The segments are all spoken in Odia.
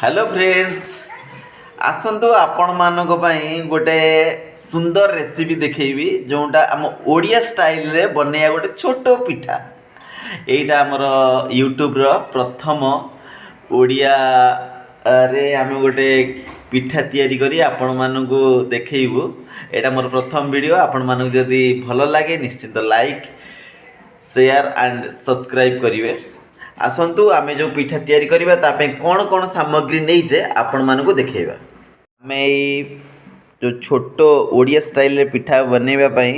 ହ୍ୟାଲୋ ଫ୍ରେଣ୍ଡସ୍, ଆସନ୍ତୁ ଆପଣମାନଙ୍କ ପାଇଁ ଗୋଟେ ସୁନ୍ଦର ରେସିପି ଦେଖେଇବି, ଯେଉଁଟା ଆମ ଓଡ଼ିଆ ଷ୍ଟାଇଲରେ ବନେଇବା ଗୋଟେ ଛୋଟ ପିଠା। ଏଇଟା ଆମର ୟୁଟ୍ୟୁବ୍ର ପ୍ରଥମ ଓଡ଼ିଆରେ ଆମେ ଗୋଟେ ପିଠା ତିଆରି କରି ଆପଣମାନଙ୍କୁ ଦେଖେଇବୁ। ଏଇଟା ମୋର ପ୍ରଥମ ଭିଡ଼ିଓ। ଆପଣମାନଙ୍କୁ ଯଦି ଭଲ ଲାଗେ, ନିଶ୍ଚିତ ଲାଇକ୍, ସେୟାର ଆଣ୍ଡ ସବସ୍କ୍ରାଇବ୍ କରିବେ। ଆସନ୍ତୁ, ଆମେ ଯେଉଁ ପିଠା ତିଆରି କରିବା ତା ପାଇଁ କ'ଣ କ'ଣ ସାମଗ୍ରୀ ନେଇଛେ, ଆପଣମାନଙ୍କୁ ଦେଖେଇବା। ଆମେ ଏଇ ଯେଉଁ ଛୋଟ ଓଡ଼ିଆ ଷ୍ଟାଇଲରେ ପିଠା ବନେଇବା ପାଇଁ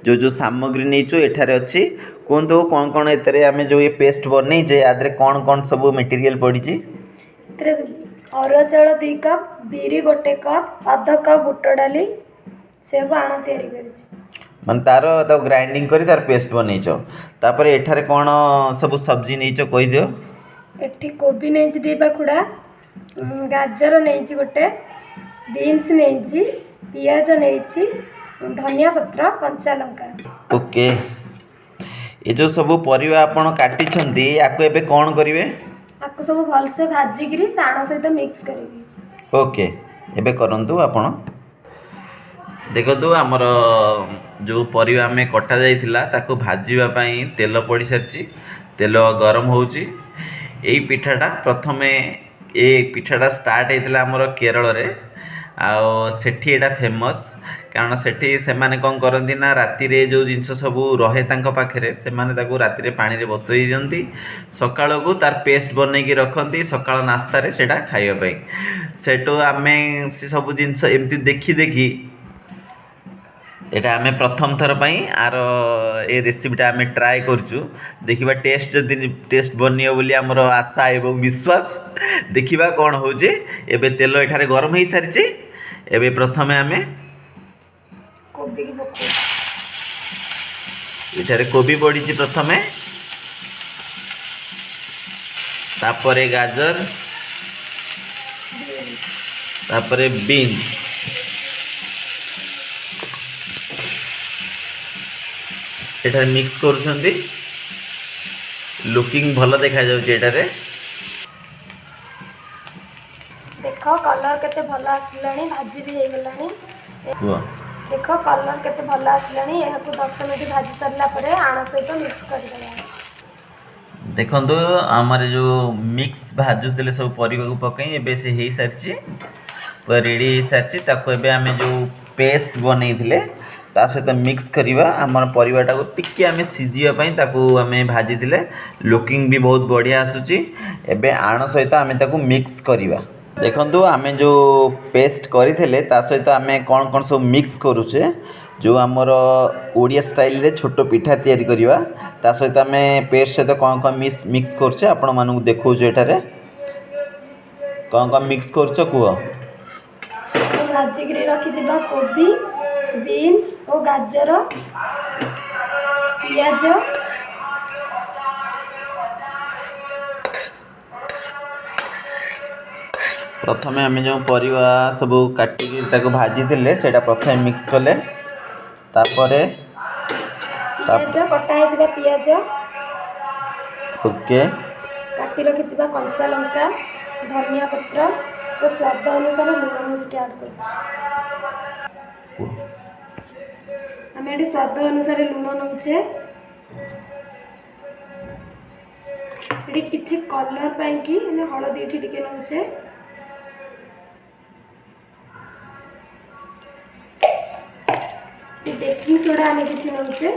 ଯେଉଁ ଯେଉଁ ସାମଗ୍ରୀ ନେଇଛୁ, ଏଠାରେ ଅଛି। କୁହନ୍ତୁ, କ'ଣ କ'ଣ ଏଥିରେ ଆମେ ଯେଉଁ ଏ ପେଷ୍ଟ ବନେଇଛେ, ୟା ଦେହରେ କ'ଣ କ'ଣ ସବୁ ମେଟେରିଆଲ୍ ପଡ଼ିଛି? ଏଥିରେ ଅରୁଆ ଚାଉଳ 2 କପ୍, ବିରି 1 କପ୍, ଅଧ କପ୍ ବୁଟ ଡାଲି, ସେକୁ ଆଣ ତିଆରି କରିଛି। ମାନେ ତାର ତାକୁ ଗ୍ରାଇଣ୍ଡିଙ୍ଗ କରି ତାର ପେଷ୍ଟ ବନେଇଛ। ତାପରେ ଏଠାରେ କ'ଣ ସବୁ ସବଜି ନେଇଛ, କହିଦିଅ। ଏଠି କୋବି ନେଇଛି 2 ପାଖୁଡ଼ା, ଗାଜର ନେଇଛି ଗୋଟେ, ବିନ୍ସ ନେଇଛି, ପିଆଜ ନେଇଛି, ଧନିଆ ପତ୍ର, କଞ୍ଚା ଲଙ୍କା। ଓକେ, ଏ ଯେଉଁ ସବୁ ପରିବା ଆପଣ କାଟିଛନ୍ତି, ୟାକୁ ଏବେ କ'ଣ କରିବେ? ଆକୁ ସବୁ ଭଲସେ ଭାଜିକିରି ସେ ଆଣ ସହିତ ମିକ୍ସ କରିବି। ଓକେ, ଏବେ କରନ୍ତୁ ଆପଣ। ଦେଖନ୍ତୁ, ଆମର ଯେଉଁ ପରିବା ଆମେ କଟା ଯାଇଥିଲା, ତାକୁ ଭାଜିବା ପାଇଁ ତେଲ ପଡ଼ିସାରିଛି। ତେଲ ଗରମ ହେଉଛି। ଏଇ ପିଠାଟା ପ୍ରଥମେ, ଏ ପିଠାଟା ଷ୍ଟାର୍ଟ ହେଇଥିଲା ଆମର କେରଳରେ, ଆଉ ସେଠି ଏଇଟା ଫେମସ୍। କାରଣ ସେଠି ସେମାନେ କ'ଣ କରନ୍ତି ନା, ରାତିରେ ଯେଉଁ ଜିନିଷ ସବୁ ରହେ ତାଙ୍କ ପାଖରେ, ସେମାନେ ତାକୁ ରାତିରେ ପାଣିରେ ବତୁରେଇ ଦିଅନ୍ତି, ସକାଳକୁ ତାର ପେଷ୍ଟ ବନେଇକି ରଖନ୍ତି ସକାଳ ନାସ୍ତାରେ ସେଇଟା ଖାଇବା ପାଇଁ। ସେଠୁ ଆମେ ସେ ସବୁ ଜିନିଷ ଏମିତି ଦେଖି ଦେଖି ଏଇଟା ଆମେ ପ୍ରଥମ ଥର ପାଇଁ ଆର ଏ ରେସିପିଟା ଆମେ ଟ୍ରାଏ କରୁଛୁ। ଦେଖିବା, ଟେଷ୍ଟ ଯଦି ଟେଷ୍ଟ ବନିବ ବୋଲି ଆମର ଆଶା ଏବଂ ବିଶ୍ୱାସ। ଦେଖିବା କ'ଣ ହେଉଛି। ଏବେ ତେଲ ଏଠାରେ ଗରମ ହେଇସାରିଛି। ଏବେ ପ୍ରଥମେ ଆମେ କୋବିକି ପକଉଛି। ଏଠାରେ କୋବି ପଡ଼ିଛି ପ୍ରଥମେ, ତାପରେ ଗାଜର, ତାପରେ ବିନ୍ସ। ଏଠାରେ ମିକ୍ସ କରୁଛନ୍ତି। ଲୁକିଂ ଭଲ ଦେଖାଯାଉଛି ଏଠାରେ। ଦେଖ, କଲର୍ କେତେ ଭଲ ଆସିଲାଣି, ଭାଜି ବି ହେଇଗଲାଣି। କୁହ। ଦେଖ, କଲର୍ କେତେ ଭଲ ଆସିଲାଣି। ଏହାକୁ 10 ମିନିଟ୍ ଭାଜି ସାରିଲା ପରେ ଆଣ ସହିତ ମିକ୍ସ କରିଦେବା। ଦେଖନ୍ତୁ, ଆମର ଯେଉଁ ମିକ୍ସ ଭାଜୁଥିଲେ ସବୁ ପରିବାକୁ ପକାଇ, ଏବେ ସେ ହେଇସାରିଛି, ପୁରା ରେଡ଼ି ହେଇସାରିଛି। ତାକୁ ଏବେ ଆମେ ଯେଉଁ ପେଷ୍ଟ ବନେଇଥିଲେ, ତା ସହିତ ମିକ୍ସ କରିବା। ଆମର ପରିବାଟାକୁ ଟିକେ ଆମେ ସିଝିବା ପାଇଁ ତାକୁ ଆମେ ଭାଜିଥିଲେ। ଲୁକିଂ ବି ବହୁତ ବଢ଼ିଆ ଆସୁଛି। ଏବେ ଆଣ ସହିତ ଆମେ ତାକୁ ମିକ୍ସ କରିବା। ଦେଖନ୍ତୁ, ଆମେ ଯେଉଁ ପେଷ୍ଟ କରିଥିଲେ, ତା ସହିତ ଆମେ କ'ଣ କ'ଣ ସବୁ ମିକ୍ସ କରୁଛେ। ଯେଉଁ ଆମର ଓଡ଼ିଆ ଷ୍ଟାଇଲରେ ଛୋଟ ପିଠା ତିଆରି କରିବା, ତା ସହିତ ଆମେ ପେଷ୍ଟ ସହିତ କ'ଣ କ'ଣ ମିକ୍ସ କରୁଛେ, ଆପଣମାନଙ୍କୁ ଦେଖାଉଛୁ। ଏଠାରେ କ'ଣ କ'ଣ ମିକ୍ସ କରୁଛ, କୁହ। ଭାଜିକିରି ରଖିଥିବା କୋବି, ବିନ୍ସ ଓ ଗାଜର, ପିଆଜ। ପ୍ରଥମେ ଆମେ ଯେଉଁ ପରିବା ସବୁ କାଟିକି ତାକୁ ଭାଜିଥିଲେ, ସେଇଟା ପ୍ରଥମେ ମିକ୍ସ କଲେ। ତାପରେ ପିଆଜ, କଟା ହେଇଥିବା ପିଆଜ। କାଟି ରଖିଥିବା କଞ୍ଚା ଲଙ୍କା, ଧନିଆ ପତ୍ର ଓ ସ୍ୱାଦ ଅନୁସାରେ ଲୁଣ ମୁଁ ସେଠି ଆଡ଼୍ କରୁଛି। କୁହ। ଆମେ ଏଠି ସ୍ୱାଦ ଅନୁସାରେ ଲୁଣ ନେଉଛେ। ଏଠି କିଛି କଲର୍ ପାଇଁକି ଆମେ ହଳଦୀ ଏଠି ଟିକେ ନେଉଛେ। ବେକିଂ ସୋଡ଼ା ଆମେ କିଛି ନେଉଛେ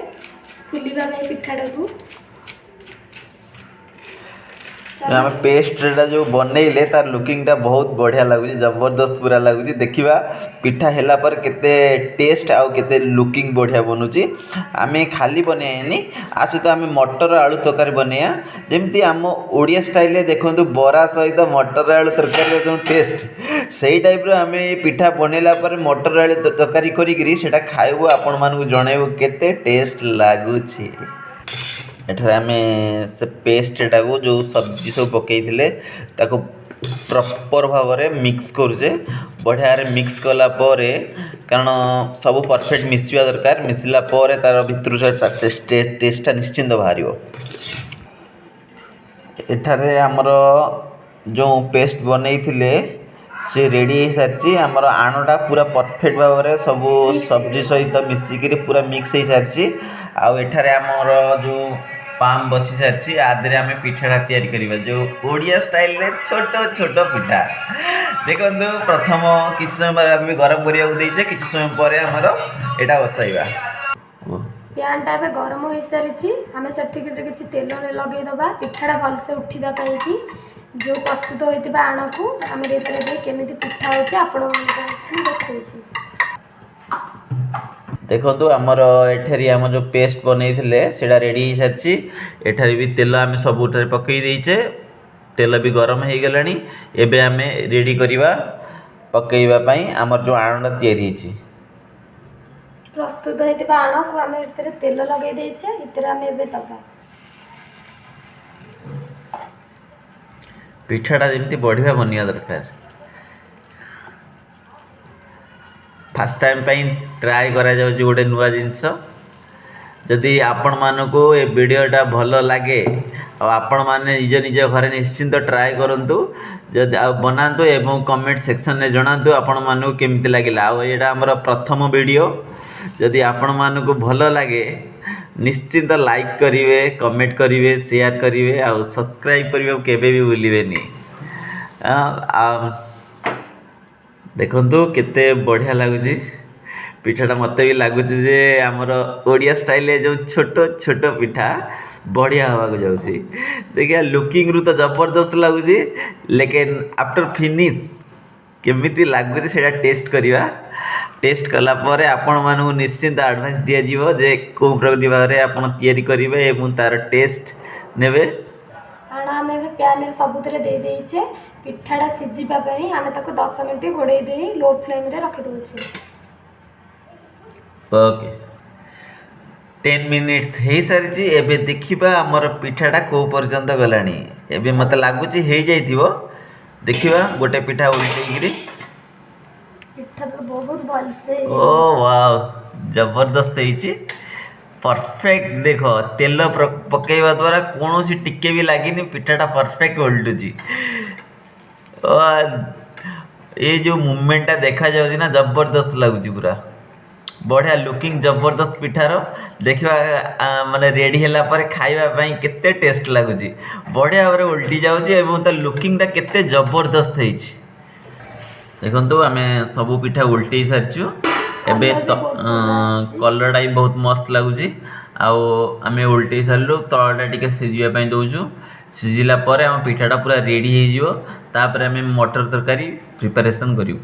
ଫୁଲିବା ପାଇଁ ପିଠାଟାକୁ। ଆମେ ପେଷ୍ଟଟା ଯେଉଁ ବନେଇଲେ, ତାର ଲୁକିଂଟା ବହୁତ ବଢ଼ିଆ ଲାଗୁଛି, ଜବରଦସ୍ତ ପୁରା ଲାଗୁଛି। ଦେଖିବା, ପିଠା ହେଲା ପରେ କେତେ ଟେଷ୍ଟ ଆଉ କେତେ ଲୁକିଂ ବଢ଼ିଆ ବନୁଛି। ଆମେ ଖାଲି ବନେଇନି, ଆ ସହିତ ଆମେ ମଟର ଆଳୁ ତରକାରୀ ବନେଇବା, ଯେମିତି ଆମ ଓଡ଼ିଆ ଷ୍ଟାଇଲରେ। ଦେଖନ୍ତୁ, ବରା ସହିତ ମଟର ଆଳୁ ତରକାରୀର ଯେଉଁ ଟେଷ୍ଟ, ସେଇ ଟାଇପ୍ର ଆମେ ଏ ପିଠା ବନେଇଲା ପରେ ମଟର ଆଳୁ ତରକାରୀ କରିକିରି ସେଇଟା ଖାଇବୁ, ଆପଣମାନଙ୍କୁ ଜଣେଇବୁ କେତେ ଟେଷ୍ଟ ଲାଗୁଛି। ଏଠାରେ ଆମେ ସେ ପେଷ୍ଟଟାକୁ, ଯେଉଁ ସବଜି ସବୁ ପକାଇଥିଲେ, ତାକୁ ପ୍ରପର୍ ଭାବରେ ମିକ୍ସ କରୁଛେ। ବଢ଼ିଆରେ ମିକ୍ସ କଲା ପରେ, କାରଣ ସବୁ ପରଫେକ୍ଟ ମିଶିବା ଦରକାର, ମିଶିଲା ପରେ ତାର ଭିତରୁ ସେ ଟେଷ୍ଟଟା ନିଶ୍ଚିନ୍ତ ବାହାରିବ। ଏଠାରେ ଆମର ଯେଉଁ ପେଷ୍ଟ ବନେଇଥିଲେ ସେ ରେଡ଼ି ହେଇସାରିଛି। ଆମର ଆଣଟା ପୁରା ପରଫେକ୍ଟ ଭାବରେ ସବୁ ସବଜି ସହିତ ମିଶିକିରି ପୁରା ମିକ୍ସ ହେଇସାରିଛି। ଆଉ ଏଠାରେ ଆମର ଯେଉଁ ପାମ୍ ବସି ସାରିଛି, ଆ ଦେହରେ ଆମେ ପିଠାଟା ତିଆରି କରିବା, ଯେଉଁ ଓଡ଼ିଆ ଷ୍ଟାଇଲରେ ଛୋଟ ଛୋଟ ପିଠା। ଦେଖନ୍ତୁ, ପ୍ରଥମ କିଛି ସମୟ ପରେ ଆମେ ଗରମ କରିବାକୁ ଦେଇଛେ, କିଛି ସମୟ ପରେ ଆମର ଏଇଟା ବସାଇବା। ପ୍ୟାନ୍ଟା ଏବେ ଗରମ ହୋଇସାରିଛି। ଆମେ ସେଠିକି କିଛି ତେଲ ଲଗେଇଦେବା ପିଠାଟା ଭଲସେ ଉଠିବା ପାଇଁକି। ଯେଉଁ ପ୍ରସ୍ତୁତ ହୋଇଥିବା ଆଣକୁ ଆମେ ଏଥିରେ ଦେଇ କେମିତି ପିଠା ହେଉଛି ଆପଣମାନଙ୍କୁ ଦେଖାଉଛି। ଦେଖନ୍ତୁ, ଆମର ଏଠାରେ ଆମ ଯେଉଁ ପେଷ୍ଟ ବନେଇଥିଲେ ସେଇଟା ରେଡ଼ି ହେଇସାରିଛି। ଏଠାରେ ବି ତେଲ ଆମେ ସବୁଠାରେ ପକାଇ ଦେଇଛେ, ତେଲ ବି ଗରମ ହେଇଗଲାଣି। ଏବେ ଆମେ ରେଡ଼ି କରିବା ପକାଇବା ପାଇଁ ଆମର ଯେଉଁ ଆଣଟା ତିଆରି ହେଇଛି। ପ୍ରସ୍ତୁତ ହୋଇଥିବା ଆଣକୁ ଆମେ ଏଥିରେ ତେଲ ଲଗାଇ ଦେଇଛେ, ଏଥିରେ ଆମେ ଏବେ ଦେବା। ପିଠାଟା ଯେମିତି ବଢ଼ିଆ ବନିବା ଦରକାର। ଫାର୍ଷ୍ଟ ଟାଇମ୍ ପାଇଁ ଟ୍ରାଏ କରାଯାଉଛି ଗୋଟେ ନୂଆ ଜିନିଷ। ଯଦି ଆପଣମାନଙ୍କୁ ଏ ଭିଡ଼ିଓଟା ଭଲ ଲାଗେ ଆଉ ଆପଣମାନେ ନିଜ ନିଜ ଘରେ ନିଶ୍ଚିନ୍ତ ଟ୍ରାଏ କରନ୍ତୁ ଯଦି ଆଉ ବନାନ୍ତୁ ଏବଂ କମେଣ୍ଟ ସେକ୍ସନରେ ଜଣାନ୍ତୁ ଆପଣମାନଙ୍କୁ କେମିତି ଲାଗିଲା। ଆଉ ଏଇଟା ଆମର ପ୍ରଥମ ଭିଡ଼ିଓ। ଯଦି ଆପଣମାନଙ୍କୁ ଭଲ ଲାଗେ, ନିଶ୍ଚିନ୍ତ ଲାଇକ୍ କରିବେ, କମେଣ୍ଟ କରିବେ, ସେୟାର କରିବେ ଆଉ ସବସ୍କ୍ରାଇବ୍ କରିବାକୁ କେବେ ବି ଭୁଲିବେନି। ଆଉ ଦେଖନ୍ତୁ, କେତେ ବଢ଼ିଆ ଲାଗୁଛି ପିଠାଟା। ମୋତେ ବି ଲାଗୁଛି ଯେ ଆମର ଓଡ଼ିଆ ଷ୍ଟାଇଲରେ ଯେଉଁ ଛୋଟ ଛୋଟ ପିଠା ବଢ଼ିଆ ହେବାକୁ ଯାଉଛି। ଦେଖିବା, ଲୁକିଂରୁ ତ ଜବରଦସ୍ତ ଲାଗୁଛି, ଲେକିନ୍ ଆଫ୍ଟର ଫିନିଶ୍ କେମିତି ଲାଗୁଛି ସେଇଟା ଟେଷ୍ଟ କରିବା। ଟେଷ୍ଟ କଲା ପରେ ଆପଣମାନଙ୍କୁ ନିଶ୍ଚିନ୍ତ ଆଡ଼ଭାଇସ୍ ଦିଆଯିବ ଯେ କେଉଁ ପ୍ରକାର ଭାବରେ ଆପଣ ତିଆରି କରିବେ ଏବଂ ତା'ର ଟେଷ୍ଟ ନେବେ। ଆଣ ଆମେ ଏବେ ପ୍ୟାନ୍ରେ ସବୁଥିରେ ଦେଇ ଦେଇଛେ। ପିଠାଟା ସିଝିବା ପାଇଁ ଆମେ ତାକୁ 10 ମିନିଟ୍ ଘୋଡ଼େଇ ଦେଇ ଲୋ ଫ୍ଲେମ୍ରେ ରଖିଦେଉଛେ। ଓକେ, 10 ମିନିଟ୍ସ ହେଇସାରିଛି। ଏବେ ଦେଖିବା ଆମର ପିଠାଟା କେଉଁ ପର୍ଯ୍ୟନ୍ତ ଗଲାଣି। ଏବେ ମୋତେ ଲାଗୁଛି ହେଇଯାଇଥିବ। ଦେଖିବା ଗୋଟେ ପିଠା ଉଲଟେଇକିରି। ପିଠା ତ ବହୁତ ଭଲସେ ଓ ୱାଓ, ଜବରଦସ୍ତ ହେଇଛି, ପରଫେକ୍ଟ। ଦେଖ, ତେଲ ପକେଇବା ଦ୍ୱାରା କୌଣସି ଟିକେ ବି ଲାଗିନି, ପିଠାଟା ପରଫେକ୍ଟ ଓଲଟୁଛି। ଓ, ଏ ଯେଉଁ ମୁଭମେଣ୍ଟଟା ଦେଖାଯାଉଛି ନା, ଜବରଦସ୍ତ ଲାଗୁଛି ପୁରା ବଢ଼ିଆ ଲୁକିଂ ଜବରଦସ୍ତ ପିଠାର। ଦେଖିବା, ମାନେ ରେଡ଼ି ହେଲା ପରେ ଖାଇବା ପାଇଁ କେତେ ଟେଷ୍ଟ ଲାଗୁଛି। ବଢ଼ିଆ ଭାବରେ ଓଲଟି ଯାଉଛି ଏବଂ ତା ଲୁକିଂଟା କେତେ ଜବରଦସ୍ତ ହେଇଛି। ଦେଖନ୍ତୁ, ଆମେ ସବୁ ପିଠା ଓଲଟେଇ ସାରିଛୁ ଏବେ। କଲର୍ ବି ବହୁତ ଭଲ ଆସିଛି। କଲର୍ଟା ବି ବହୁତ ମସ୍ତ ଲାଗୁଛି। ଆଉ ଆମେ ଓଲଟେଇ ସାରିଲୁ, ତଳଟା ଟିକେ ସିଝିବା ପାଇଁ ଦେଉଛୁ। ସିଝିଲା ପରେ ଆମ ପିଠାଟା ପୁରା ରେଡ଼ି ହେଇଯିବ। ତାପରେ ଆମେ ମଟର ତରକାରୀ ପ୍ରିପାରେସନ୍ କରିବୁ।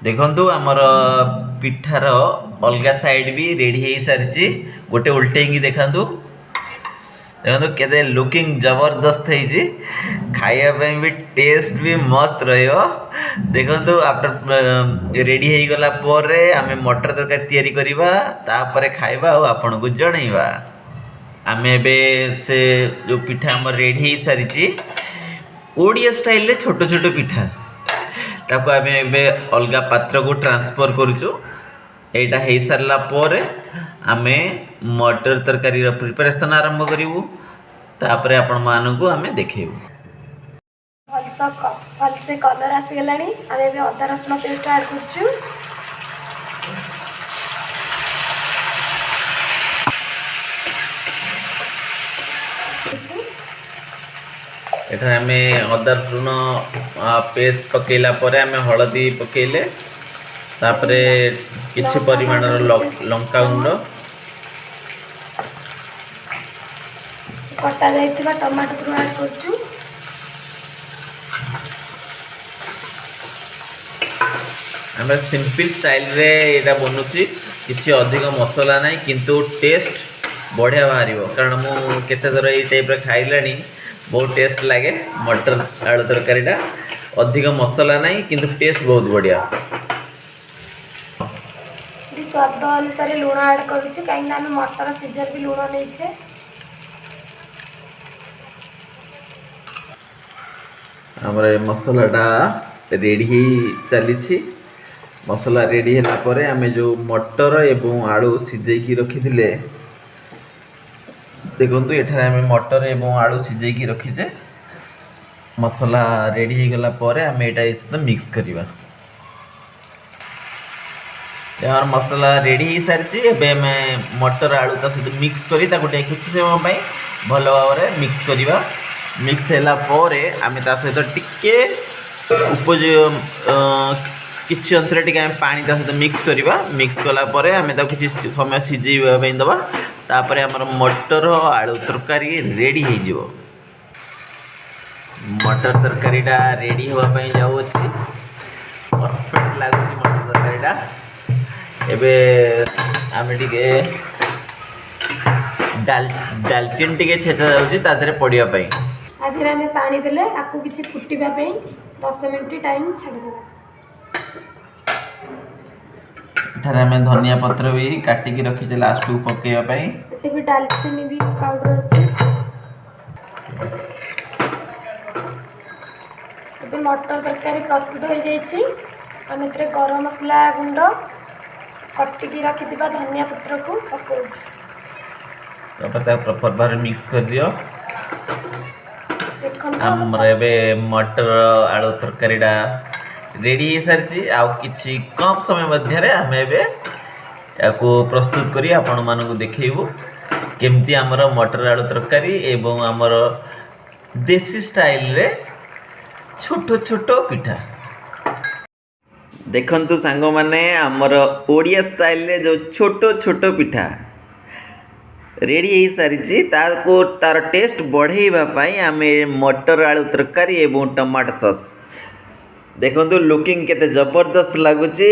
ଦେଖନ୍ତୁ, ଆମର ପିଠାର ଅଲଗା ସାଇଡ଼୍ ବି ରେଡ଼ି ହେଇସାରିଛି। ଗୋଟେ ଓଲଟେଇକି ଦେଖାନ୍ତୁ। ଦେଖନ୍ତୁ, କେତେ ଲୁକିଂ ଜବରଦସ୍ତ ହେଇଛି। ଖାଇବା ପାଇଁ ବି ଟେଷ୍ଟ ବି ମସ୍ତ ରହିବ। ଦେଖନ୍ତୁ, ଆଫ୍ଟର ରେଡ଼ି ହେଇଗଲା ପରେ ଆମେ ମଟର ତରକାରୀ ତିଆରି କରିବା, ତାପରେ ଖାଇବା ଆଉ ଆପଣଙ୍କୁ ଜଣେଇବା। ଆମେ ଏବେ ସେ ଯେଉଁ ପିଠା ଆମର ରେଡ଼ି ହେଇସାରିଛି, ଓଡ଼ିଆ ଷ୍ଟାଇଲରେ ଛୋଟ ଛୋଟ ପିଠା, ତାକୁ ଆମେ ଏବେ ଅଲଗା ପାତ୍ରକୁ ଟ୍ରାନ୍ସଫର୍ କରୁଛୁ। ଏଇଟା ହେଇସାରିଲା ପରେ ଆମେ ମଟର ତରକାରୀର ପ୍ରିପାରେସନ୍ ଆରମ୍ଭ କରିବୁ, ତାପରେ ଆପଣମାନଙ୍କୁ ଆମେ ଦେଖେଇବୁ। ଭଲସେ କଲର୍ ଆସିଗଲାଣି। ଆମେ ଏବେ ଅଦା ରସୁଣ ପେଷ୍ଟ ଆଡ଼୍ କରୁଛୁ। ଏଠାରେ ଆମେ ଅଦା ରସୁଣ ପେଷ୍ଟ ପକେଇଲା ପରେ ଆମେ ହଳଦୀ ପକେଇଲେ, ତାପରେ କିଛି ଲଙ୍କା ପରିମାଣର ପାଉଡର ଗୋଟେ ଲଙ୍କା ଗୁଣ୍ଡ। ଚାମଚ। କଟା ଯାଇଥିବା ଟମାଟୋକୁ ଆଡ଼୍ କରୁଛୁ। ଆମେ ସିମ୍ପଲ୍ ଷ୍ଟାଇଲରେ ଏଇଟା ବନୁଛି, କିଛି ଅଧିକ ମସଲା ନାହିଁ, କିନ୍ତୁ ଟେଷ୍ଟ ବଢ଼ିଆ ବାହାରିବ। କାରଣ ମୁଁ କେତେଥର ଏଇ ଟାଇପ୍ର ଖାଇଲାଣି, ବହୁତ ଟେଷ୍ଟ ଲାଗେ ମଟର ଆଳୁ ତରକାରୀଟା। ଅଧିକ ମସଲା ନାହିଁ, କିନ୍ତୁ ଟେଷ୍ଟ ବହୁତ ବଢ଼ିଆ। ବି ସ୍ୱାଦ ଅନୁସାରେ ଲୁଣ ଆଡ଼୍ କରୁଛି, କାହିଁକିନା ଆମେ ମଟର ସିଝାରେ ବି ଲୁଣ ନେଇଛେ। ଆମର ଏ ମସଲାଟା ରେଡ଼ି ହେଇ ଚାଲିଛି। ମସଲା ରେଡ଼ି ହେଲା ପରେ ଆମେ ଯେଉଁ ମଟର ଏବଂ ଆଳୁ ସିଝେଇକି ରଖିଥିଲେ ଦେଖନ୍ତୁ, ଏଠାରେ ଆମେ ମଟର ଏବଂ ଆଳୁ ସିଝେଇକି ରଖିଛେ। ମସଲା ରେଡ଼ି ହେଇଗଲା ପରେ ଆମେ ଏଇଟା ଏ ସହିତ ମିକ୍ସ କରିବା। ଆମର ମସଲା ରେଡ଼ି ହେଇସାରିଛି। ଏବେ ଆମେ ମଟର ଆଳୁ ତା ସହିତ ମିକ୍ସ କରି ତାକୁ ଟିକେ କିଛି ସମୟ ପାଇଁ ଭଲ ଭାବରେ ମିକ୍ସ କରିବା। ମିକ୍ସ ହେଲା ପରେ ଆମେ ତା ସହିତ ଟିକେ ଉପଯୋଗ କିଛି ଅଂଶରେ ଟିକେ ଆମେ ପାଣି ତା ସହିତ ମିକ୍ସ କରିବା। ମିକ୍ସ କଲା ପରେ ଆମେ ତାକୁ କିଛି ସମୟ ସିଝେଇବା ପାଇଁ ଦେବା। ତାପରେ ଆମର ମଟର ଆଳୁ ତରକାରୀ ରେଡ଼ି ହେଇଯିବ। ମଟର ତରକାରୀଟା ରେଡ଼ି ହେବା ପାଇଁ ଯାଉଅଛି। ପରଫେକ୍ଟ ଲାଗୁଛି ମଟର ତରକାରୀଟା। ଏବେ ଆମେ ଟିକେ ଡାଲଚିନି ଟିକେ ଛେଚା ଯାଉଛି ତା ଦେହରେ ପଡ଼ିବା ପାଇଁ। ତା ଦେହରେ ଆମେ ପାଣି ଦେଲେ ଆକୁ କିଛି ଫୁଟିବା ପାଇଁ 10 ମିନିଟ୍ ଟାଇମ୍ ଛାଡ଼ିଦେବା। ଏଠାରେ ଆମେ ଧନିଆ ପତ୍ର ବି କାଟିକି ରଖିଛେ ଲାଷ୍ଟକୁ ପକେଇବା ପାଇଁ। ଏଠି ବି ଡାଲଚିନି ବି ପାଉଡ଼ର ଅଛି। ଏବେ ମଟର ତରକାରୀ ପ୍ରସ୍ତୁତ ହୋଇଯାଇଛି। ଆମେ ଏଥିରେ ଗରମ ମସଲା ଗୁଣ୍ଡ, କଟିକି ରଖିଥିବା ଧନିଆ ପତ୍ରକୁ ପକାଉଛି। ତାପରେ ତାକୁ ପ୍ରପର୍ ଭାବରେ ମିକ୍ସ କରିଦିଅ। ଦେଖନ୍ତୁ। ଆମର ଏବେ ମଟର ଆଳୁ ତରକାରୀଟା ରେଡ଼ି ହେଇସାରିଛି। ଆଉ କିଛି କମ୍ ସମୟ ମଧ୍ୟରେ ଆମେ ଏବେ ଏହାକୁ ପ୍ରସ୍ତୁତ କରି ଆପଣମାନଙ୍କୁ ଦେଖେଇବୁ କେମିତି ଆମର ମଟର ଆଳୁ ତରକାରୀ ଏବଂ ଆମର ଦେଶୀ ଷ୍ଟାଇଲରେ ଛୋଟ ଛୋଟ ପିଠା। ଦେଖନ୍ତୁ ସାଙ୍ଗମାନେ, ଆମର ଓଡ଼ିଆ ଷ୍ଟାଇଲରେ ଯେଉଁ ଛୋଟ ଛୋଟ ପିଠା ରେଡ଼ି ହେଇସାରିଛି। ତାକୁ ତାର ଟେଷ୍ଟ ବଢ଼େଇବା ପାଇଁ ଆମେ ମଟର ଆଳୁ ତରକାରୀ ଏବଂ ଟମାଟୋ ସସ୍। ଦେଖନ୍ତୁ, ଲୁକିଂ କେତେ ଜବରଦସ୍ତ ଲାଗୁଛି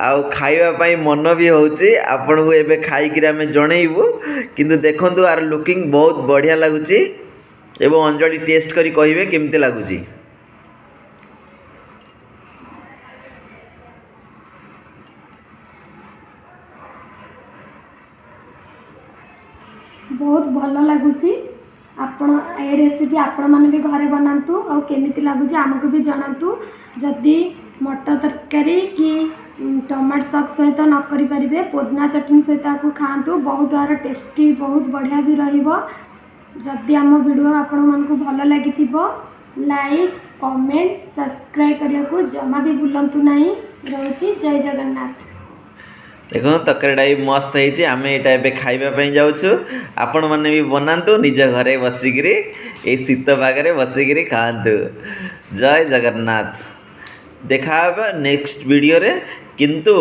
ଆଉ ଖାଇବା ପାଇଁ ମନ ବି ହେଉଛି। ଆପଣଙ୍କୁ ଏବେ ଖାଇକିରି ଆମେ ଜଣେଇବୁ। କିନ୍ତୁ ଦେଖନ୍ତୁ, ଆର ଲୁକିଂ ବହୁତ ବଢ଼ିଆ ଲାଗୁଛି ଏବଂ ଅଞ୍ଜଳି ଟେଷ୍ଟ କରି କହିବେ କେମିତି ଲାଗୁଛି। ବହୁତ ଭଲ ଲାଗୁଛି। ଆପଣ ଏ ରେସିପି ଆପଣମାନେ ବି ଘରେ ବନାନ୍ତୁ ଆଉ କେମିତି ଲାଗୁଛି ଆମକୁ ବି ଜଣାନ୍ତୁ। ଯଦି ମଟର ତରକାରୀ କି ଟମାଟୋ ସସ୍ ସହିତ ନ କରିପାରିବେ, ପୋଦିନା ଚଟଣି ସହିତ ଆକୁ ଖାଆନ୍ତୁ। ବହୁତ ଆର ଟେଷ୍ଟି, ବହୁତ ବଢ଼ିଆ ବି ରହିବ। ଯଦି ଆମ ଭିଡ଼ିଓ ଆପଣମାନଙ୍କୁ ଭଲ ଲାଗିଥିବ, ଲାଇକ୍, କମେଣ୍ଟ, ସବସ୍କ୍ରାଇବ୍ କରିବାକୁ ଜମା ବି ଭୁଲନ୍ତୁ ନାହିଁ। ରହୁଛି, ଜୟ ଜଗନ୍ନାଥ। ଦେଖନ୍ତୁ, ତରକାରୀଟା ବି ମସ୍ତ ହେଇଛି। ଆମେ ଏଇଟା ଏବେ ଖାଇବା ପାଇଁ ଯାଉଛୁ। ଆପଣମାନେ ବି ବନାନ୍ତୁ, ନିଜ ଘରେ ବସିକିରି ଏଇ ଶୀତ ପାଗରେ ବସିକିରି ଖାଆନ୍ତୁ। ଜୟ ଜଗନ୍ନାଥ। ଦେଖା ହେବ ନେକ୍ସଟ ଭିଡ଼ିଓରେ। କିନ୍ତୁ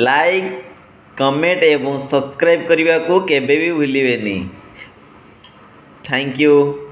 ଲାଇକ୍, କମେଣ୍ଟ ଏବଂ ସବସ୍କ୍ରାଇବ୍ କରିବାକୁ କେବେ ବି ଭୁଲିବେନି। Thank you.